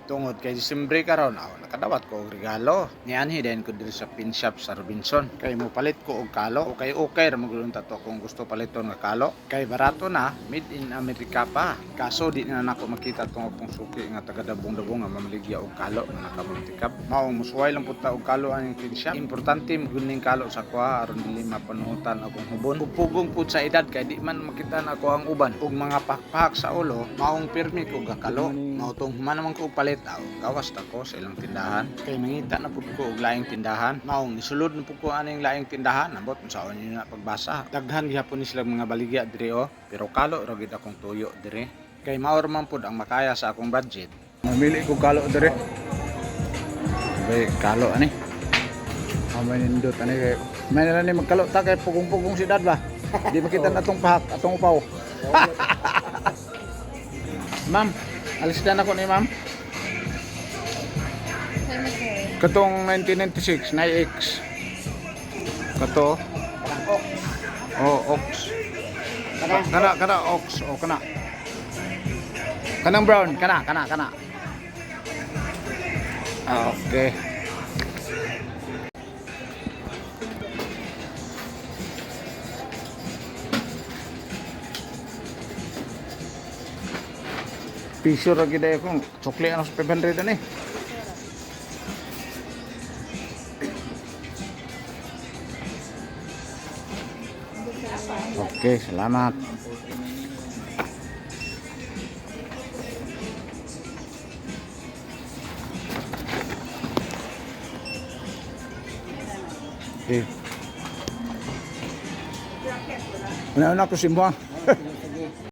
Tungod kay Disyembre karon, aw nakadawat ko og regalo. Nianhi din ko diri sa pin shop sa Robinson. Kay mo palit ko og kalo. Okay okay ra magulong tato kung gusto paliton nga kalo. Kay barato na, made in America pa. Kaso di na nako makita tong akong suki nga taga dabong-dabong nga mamaligya og kalo nga nakamultikap. Maong musuway lang pud ta og kalo aning pin shop. Importante mo ning kalo sa kuha aron dili mapanuhutan akong hubon. Ug pugong pud sa edad kay di man makita na ako ang uban. Ug mga pakpak sa ulo, maong pirmi ko gakalo. Mao tong human naman ko og palit aw gawas ta ko sa ilang tindahan. Kay mangita na pud ko og laing tindahan. Maong nisulod na pud ko aning laing tindahan. Ambot unsaon ninyo na pagbasa. Daghan gihapon ni sila mga baligya diri oh. Pero kalo ra gid akong tuyo diri. Kay mao ra man pud ang makaya sa akong budget. Mamili ko kalo dire. Bay kalo ani. Amay nindot ani kay may nila ni magkalo ta kay pugong-pugong si dad ba. Di makita na atong pahak, atong upaw. Ma'am, alis na ako ni ma'am. Katong 1996 na X. Kato. Oh, ox. Kana kana ox o kana. Kanang brown, kana kana kana. Ah, okay. Piso ra gid ay kung sukli ano sa 500 ani. Okay, salamat. Okay. Una-una ko si Mua.